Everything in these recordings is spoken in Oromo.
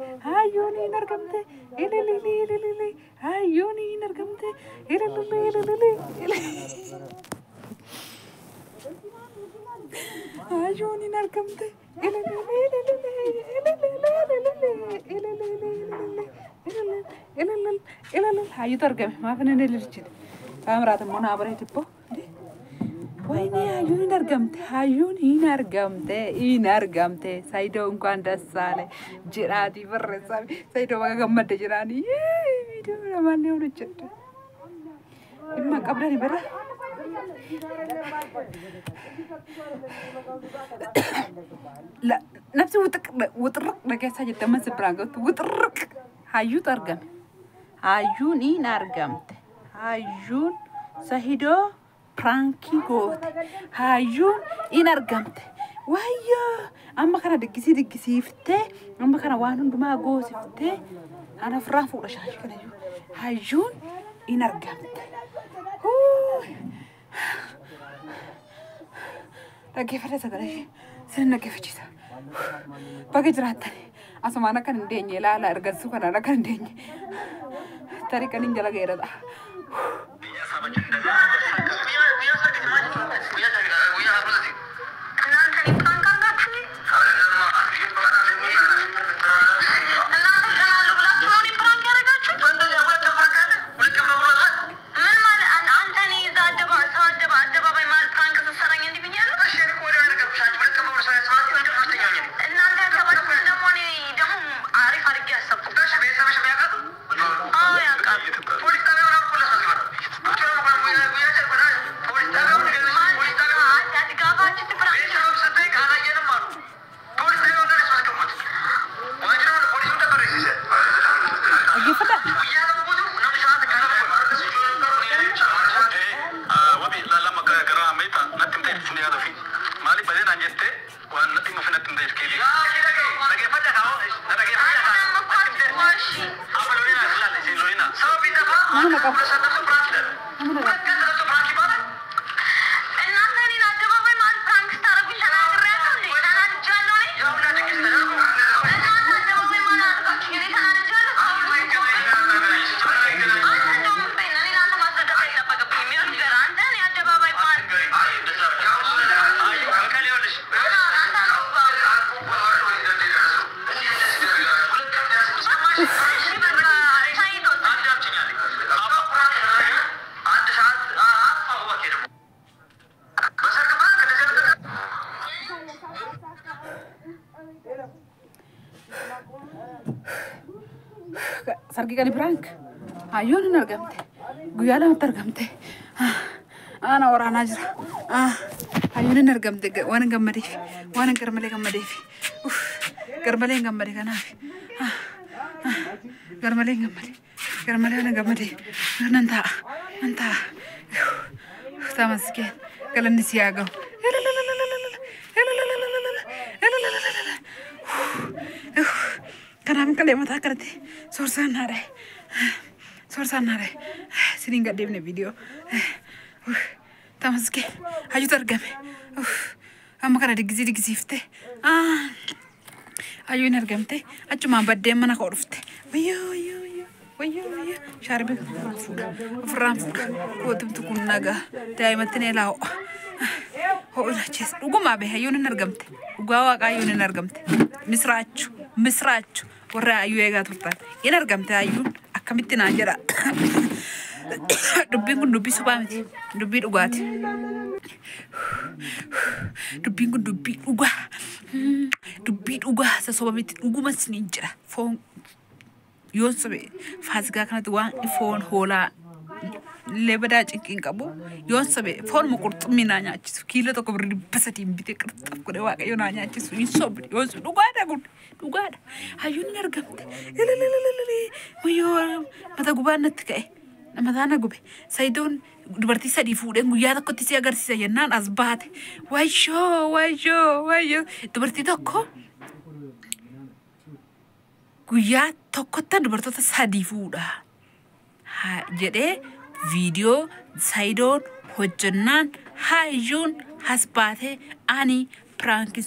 Hayyuun hin argamte. Hayyuun hin argamte. Hayyuun hin argamte. Hayyuutu argame. Maaf inni ililchite? Kaameraat immoo naa bareedu. ወይኔ hayyuun hin argamte, hayyuun hin argamte, hin argamte. Saayidoo እንኳን ደስ አለ jedhaatii barreessaa. Saayidoo baga gammadde jedhaanii. Viidiyoo namaan ni hojjedha. Dhimma qabdani bada. Nafsi wuxirriq na keessaa jette amma si biraan gahutti wuxirriq. Hayyuutu argame. Hayyuun hin argamte. Hayyuun Sahidoo piraankii goote. Hayyuun hin argamte. Wayyoo, amma kana diggisii diggisiiftee, amma kana waan hundumaa goosiftee, ana ofirraa fuudha shaashii kanayyuu. Hayyuun hin argamte. Dhaggeeffadha sagalee ishee. Sin dhaggeeffachiisa. Baga jiraattani. Asumaan akkan hin deenye ilaala, ergansuu kanaan akkan hin deenye. Tarii kan hin jala geera ta'a. Dhaggeeffadha. Nama qaba. Nama qaba. Sargii qali piraank. Hayyuun hin argamte. Guyyaa lamatti argamte. Ana waraanaa jira. Hayyuun hin argamte waan hin gammadeef. Waan hin garmalee gammadeef. Garmalee hin gammade kanaaf. Garmalee hin gammade. Garmalee waan hin gammadeef. Nan taa'a. Nan taa'a. Tamasgeen. Galanni si haa gahu. Kanaaf kalee mataa kanatti soorsaan naadha. Soorsaan naadha. Siniin gaddeebne viidiyoo. Tamasgeen. Hayyuutu argame. Amma kana diggisii diggisiifte. Hayyuun argamte. Achumaan baddeen mana koo dhufte. Wayyoo wayyoo wayyoo. Wayyoo wayyoo. Shaarbii ofirraan fuudha. Ofirraan fuudha. Kootumtu kun nagaa. Daa'imatti nee laa ho'a. Ho'a achees. Dhugumaa bee hayyuun hin argamte. Dhugaa waaqaa hayyuun hin argamte. Misraachu. Misraachu. Warra hayyuu eegaa turtan. Hin argamte hayyuun. Akkamitti naan jedha. Dubbiin kun dubbii sobaa miti. Dubbii dhugaati. Dubbiin kun dubbii dhugaa. Dubbii dhugaa isa soba miti. Dhuguma isiniin jira. Foon yoon sobe faasigaa kanatti waan foon hoolaa illee badaa cinqiin qabu. Yoon sobe foonuma qurxummii naa nyaachisu. Kiiloo tokko birrii 300 bitee qirxaf godhee waaqayyo naa nyaachisu. Hin sobne yoon sobe dhugaadha kun dhugaadha. Hayyuun hin argamte. Wayyoo mata gubaan natti ka'e. Mataa na gube. Sayidoon dubartii sadii fuudheen guyyaa tokkotti si agarsiisa jennaan as baate. Wayyoo wayyoo wayyoo, dubartii tokko Guyyaa tokkotti dubartoota 3 fuudha jedhee viidiyoo Sayidoon hojjennaan hayyuun as baatee ani piraankii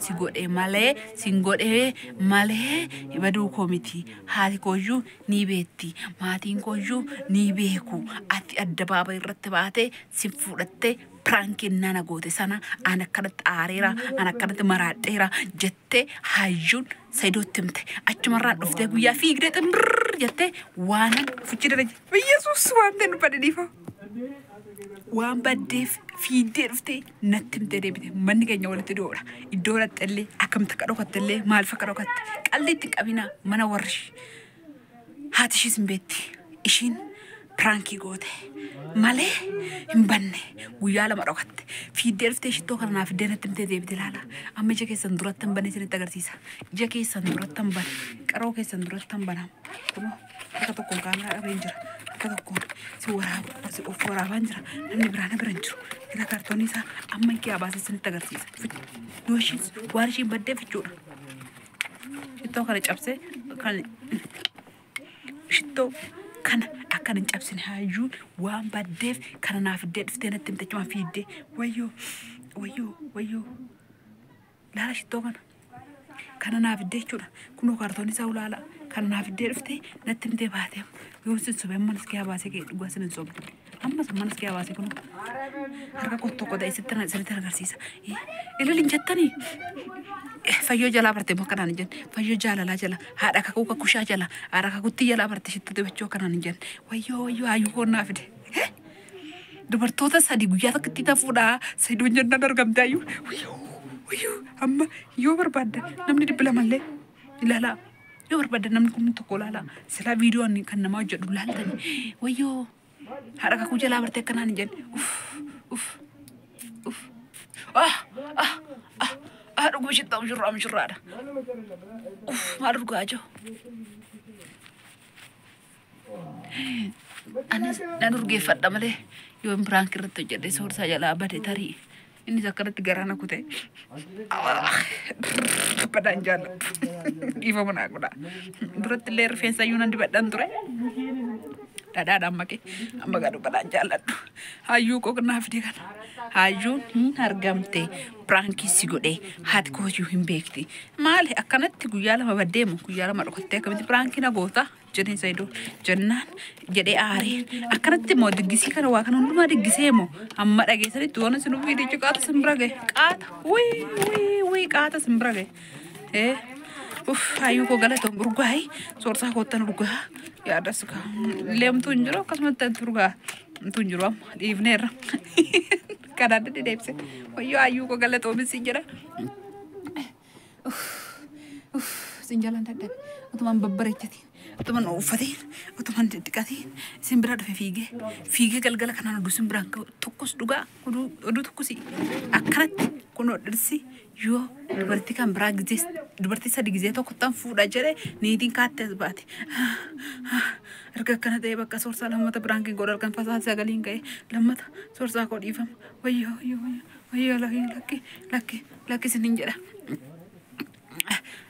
si godhe malee sin godhe malee baduu koo miti. Haati kooyyuu ni beekti. Maatiin kooyyuu ni beeku. Ati addabaabaa irratti baatee si fudhattee piraankii nana goote sana an akkanatti aareera, an akkanatti maraadheera jettee hayyuun Sayidootti himte. Achumarraan dhuftee guyyaa fiigdee ximbirr jettee waanan fuchi daraja. Yesuus waan ta'e nu badhe dhiifama. Waan baddeef fiigdee dhuftee natti himtee deebite. Manni keenya walitti dhiyoodha. Iddoo dhaqxellee akkamitti akka dhokattellee maaliif akka dhokatte qalli itti qabinaa mana warri haati ishiis hin beekti. Ishiin piraankii goote malee hin banne guyyaa 2 dhokatte. Fiigdee dhuftee shittoo kana naaf fiddee natti himtee deebite ilaala. Amma ija keessan duratti hin bane isinitti agarsiisa. Ija keessan duratti hin bane. Qaroo keessan duratti hin banamu. Kunoo harka tokkoon kaameraa qabeen jira. Harka tokkoon si waraaba si of waraabaan jira. Namni biraa na bira hin jiru. Ila kaartoonii isaa amma hin kiyaa baasee isinitti agarsiisa. Yoo ishiin waan ishiin baddeef jechuudha. Shittoo kana cabsee kan shittoo kana akkan hin cabsine hayyuun waan baddeef kana naaf fiddee dhuftee natti himte achumaan fiiddee wayyoo wayyoo wayyoo laala shittoo kana kana naaf fiddee jechuudha. Kunoo kaartoonii isaa ulaala kana naaf fiddee dhuftee natti himtee baatee yoo sin sobee manas kee baasee kee dhugaa sin hin sobne. Ammas manas kee baasee kunoo harka koo tokko ta'e sitti sirriitti agarsiisa. Ilaalin hin jettanii. Fayyoo jalaa barte immoo akkanaan hin jenne. Fayyoo jaalalaa jala haadha kakuu kakushaa jala haadha kakutti jalaa barte shittoo dibachuu akkanaan hin jenne. Wayyoo wayyoo hayyuu koo naa fide. Dubartoota 3 guyyaa tokkotti tafuudhaa Sayidoon jennaan argamte hayyuu. Wayyoo wayyoo amma yoo barbaadda namni 200 illee ilaalaa. Yoo barbaadda namni 1000 ilaalaa. Silaa viidiyoo ani kan namaa hojjedhu ilaaltani. Wayyoo haadha kakuu jalaa barte akkanaan hin jenne. Uff uff uff. Ah ah ah ah dhuguma shittaa mishurraa mishurraadha. Uff maal dhugaa jiru. Anis nan urgeeffadha malee yoo piraankii irratti hojjedhe soorsaa jalaa bade tarii. Innis akkanatti garaa na kute. Badaan jaalladhu. Dhiifama naa godhaa. Duratti illee rifeensa iyyuu nan dibadhan ture. Dhadhaadhaan makee amma garuu badaan jaalladhu. Hayyuu koo naa fide kana. Hayyuun hin argamte piraankii si godhe haati kooyyuu hin beekti. Maali akkanatti guyyaa 2 baddeemu guyyaa 2 dhokattee akkamitti piraankii na goota jedhee Sayidoo jennaan jedhee aareen akkanatti immoo diggisii kana waa kana hundumaa diggisee moo amma dhageessanitti waan isin viidiyichi qaata sin bira gahe qaata wii wii wii qaata sin bira gahe. Uff hayyuu koo galatoon urgaayi soorsaa koottan urgaa yaadas leemtuu hin jiru akkasumatti urgaa hamtuu hin jiru amma dhiifneerra. Kanaan adda deebise wayyoo hayyuu koo galatoomis sin jedha. Uff sin jalaan dadhabe utumaan babbareechatiin utumaan uffatiin utumaan dhiqatiin isin bira dhufe fiigee fiigee galgala kanaan oduu isin biraan ga'u tokkos dhugaa oduu tokkos akkanatti kunoo dhirsi yoo dubartii kan biraa gizee dubartii 3 gizee tokko tan fuudha jedhe niitiin kaattee as baate. Erga akkana ta'e bakka soorsaa lammata biraan kan godhu halkan fasaa sagaliin ka'e lammata soorsaa koo dhiifama. Wayyoo wayyoo wayyoo wayyoo lakki lakki lakki isiniin jedha.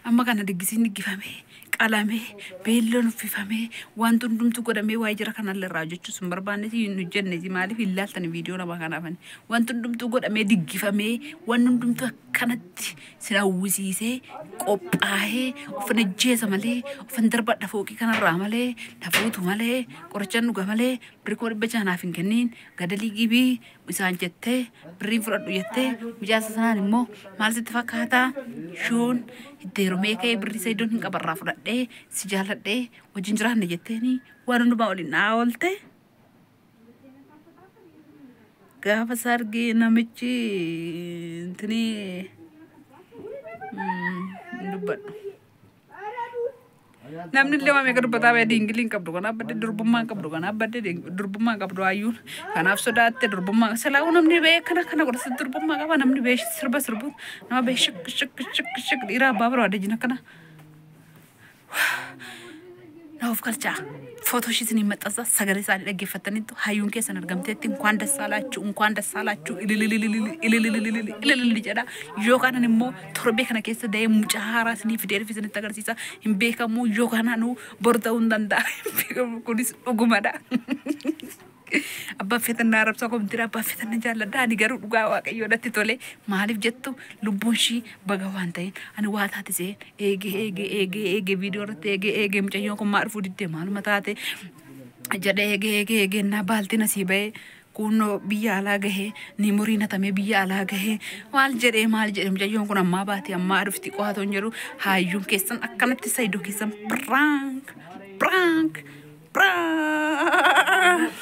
Amma kana diggisiin diggifamee qalamee beelloon uffifamee wanti hundumtu godhamee waa'ee jira kanallee irraa hojjechuus hin barbaanne hin hojjenne maaliif hin laaltani viidiyoo namaa kanaafani. Wanti hundumtu godhamee diggifamee wanti hundumtu akkanatti sin hawwisiisee qophaa'ee of ajjeesa malee of darbadha fooqii kanarraa malee nafuutu malee qorichaan dhuga malee birrii 600 naaf hin kenniin gadalii gibii isaan jettee birriin fudhadhu jettee mijaasa sanaan immoo maal sitti fakkaataa shoon itti heerumee ka'ee birrii Sayidoon hin qabarraa fudhadhee si jaalladhee wajjin jiraanne jetteeni waan hundumaa waliin naa oolte. Gaafa sargii namichi intinii hin dubbadhu. Namni illee waa meeqa dubbataa ba'e diingilii hin qabdu kanaaf badde durbummaa hin qabdu kanaaf badde durbummaa hin qabdu hayyuun kanaaf sodaatte durbummaa silaa'uu namni ba'e akkana akkana godha durbummaa qaba namni ba'e sirba sirbu nama ba'e shik shik shik shik dhiira abbaa barbaade jina akkana. Na of galchaa. Footoo ishii isinii maxxansa, sagalee isaanii dhaggeeffattaniittu. Hayyuun keessan argamteetti. Inkwaan dassaalaachuu, inkwaan dassaalaachuu, ililililili ililililili ililili jedha. Yookaan immoo torbee kana keessa da'ee mucaa haaraa isinii fidee dhufe isinitti agarsiisa. Hin beekamu, yookaan anuu bor ta'uu hin danda'a. Hin beekamu, kunis dhugumadha. Abbaan feetan na arrabsaa komtira, abbaan feetan na jaalladha. Ani garuu dhugaa Waaqayyoo natti tole. Maaliif jettu, lubbuun ishii baga waan ta'een ani waa taate seen eegee eegee eegee eegee viidiyoo irratti eegee eegee, mucayyoon kun maa dhufuu diddee, maaluma taate jedhee eegee eegee eegee naa baaltiin asii ba'ee kunnoo biyya alaa gahee ni murii natamee biyya alaa gahee maal jedhee maal jedhee, mucayyoon kun ammaa baate ammaa dhufti qo'atoon jedhu. Hayyuun keessan akkanatti Saidoo keessan prank prank prank.